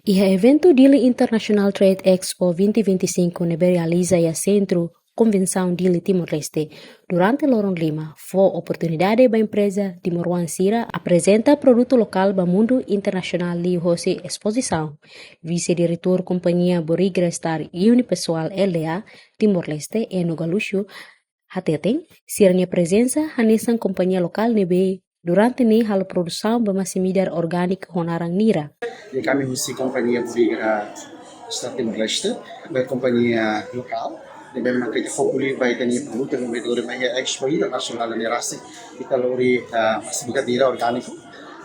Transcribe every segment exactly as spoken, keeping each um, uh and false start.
Iha eventu Dili International Trade Expo vinte vinte e cinco ne'ebé realiza iha Sentru Konvensaun Dili, Timor-Leste, durante loron lima, fó oportunidade ba empreza timoroan sira aprezenta produtu lokál ba mundu internasionál liuhosi espozisaun. Vise-Diretór Kompañia Borigre Star Unipessoal L D A Timor-Leste, Eno Galuxo, hateten, sira-nia prezensa hanesan kompañia lokál ne'ebé durante ne'e halo produsaun ba masin-midar orgániku ho naran Nira. Ami husi Kompañia Borigre Star Timor-Leste, ne'ebé kompañia lokál, ne'ebé maka ita foku liu ba ita-nia produtu, ne'ebé lori mai iha Expo Internasionál ne'e rasik, ita lori, ah, masin-midar Nira orgániku,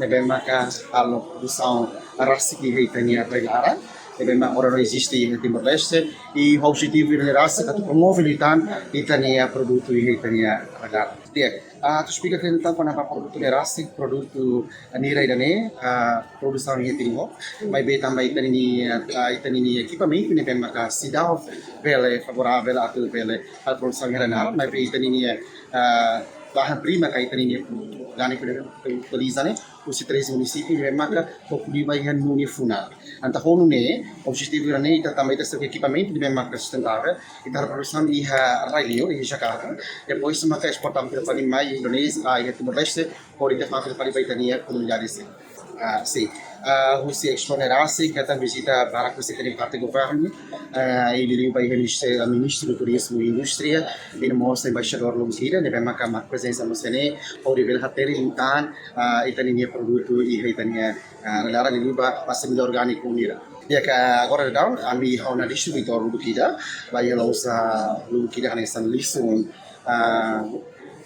ne'ebé maka halo produsaun rasik iha ita-nia rai-laran, ne'ebé maka agora eziste iha Timor-Leste, i objetivu ne'e rasik atu promove liután ita-nia produtu iha ita-nia rai-laran. Di'ak, ah, atu esplika kona-ba produtu ne'e rasik, produtu Nira ida-ne'e, ah, produsaun iha Timor, maibé tanba ita-nia, ah, ita-nia ekipamentu ne'ebé maka seidauk bele favoravel atu bele, ah, produsaun iha rai-laran, maibé ita-nia, ah, bahan prima ka ita-nia produtu orgániku ne'ebé utiliza ne'e, husi treze munisípiu ne'ebé maka foku liu ba iha Nune Funa. Entaun ho Nune, objetivu ne'e ita tanba ita sei ekipamentu ne'ebé maka sustentável, ita produsaun iha rai-liur, iha Jakarta, depois maka esporta fila fali mai Indonézia, ah, iha Timor-Leste, hodi ita fila fali ba ita-nia komunidade sira. Ah, sin. Ah, husi Expo ne'e rasik, ita vizita barak husi ita-nia parte governu, ah, i liuliu ba iha Ministériu, Ministru Turizmu i Indústria, i no mós Embaixadór Lubuk Ida, ne'ebé maka mak prezensa mós iha ne'e, hodi bele hatene liután, ah, ita-nia produtu iha ita-nia, ah, rai-laran liuliu ba masin-midar orgániku Nira. Di'ak, agora daudaun, ami ho nia distribuidór Lubuk Ida, ba iha loja Lubuk Ida hanesan liaison, ah,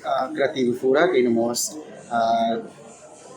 ah, Kreativu Furak, i no mós, ah,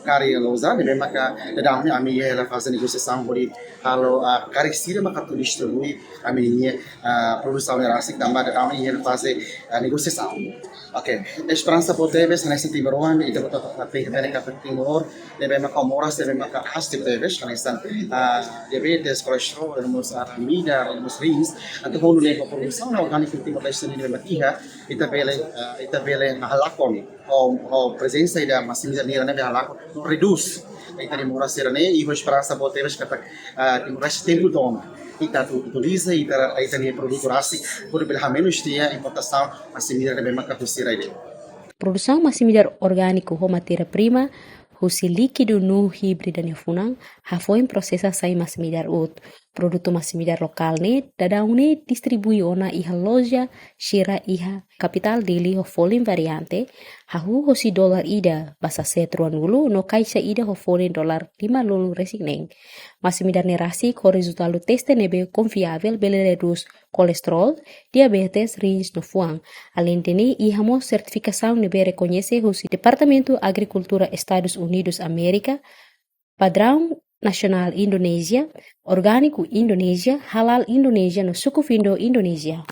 Kari Loza, ne'ebé maka daudaun ne'e ami iha hela faze negosiasaun hodi halo, ah, karik sira maka atu distribui ami-nia, ah, produsaun ne'e rasik tanba daudaun ne'e iha hela faze, ah, negosiasaun. Oke, esperansa boot tebes hanesan timoroan, ita boot atu hatene katak Timor ne'ebé maka moras, ne'ebé maka aas tebes, hanesan, ah, diabetes, kolesterol, no mós, ah, midar, no mós rins, entaun ho Nune, ho produsaun orgániku Timor-Leste ne'ebé maka iha, ita bele, ah, ita bele halakon, ho, ho prezensa ida masin-midar Nira ne'ebé halakon, no redús ita-nia moras sira-ne'e, i ho esperansa boot tebes katak, ah, Timor-Leste tempu tomak ita atu utiliza ita, ita-nia produtu rasik, hodi bele hamenus tiha importasaun masin-midar ne'ebé maka husi rai-liur. Produsaun masin-midar orgániku ho matéria-prima husi líkidu no híbrida nia funan, hafoin prosesa sai masin-midar uut. Produtu masin-midar lokál ne'e daudaun ne'e distribui ona iha loja sira iha kapitál Dili ho folin variante, hahú hosi dolar ida ba sachet ruanulu no kaixa ida ho folin dolar limalulu resin neen. Masin-midar ne'e rasik ho rezultadu teste ne'ebé konfiavel bele redús kolesterol, diabetes, rins no fuan. Aleinde ne'e, iha mós sertifikasaun ne'ebé rekoñese husi Departamentu Agrikultura Estadus Unidus Amérika, Padraun Nasionál Indonézia, Orgániku Indonézia, Halal Indonézia no Suku Findo Indonézia.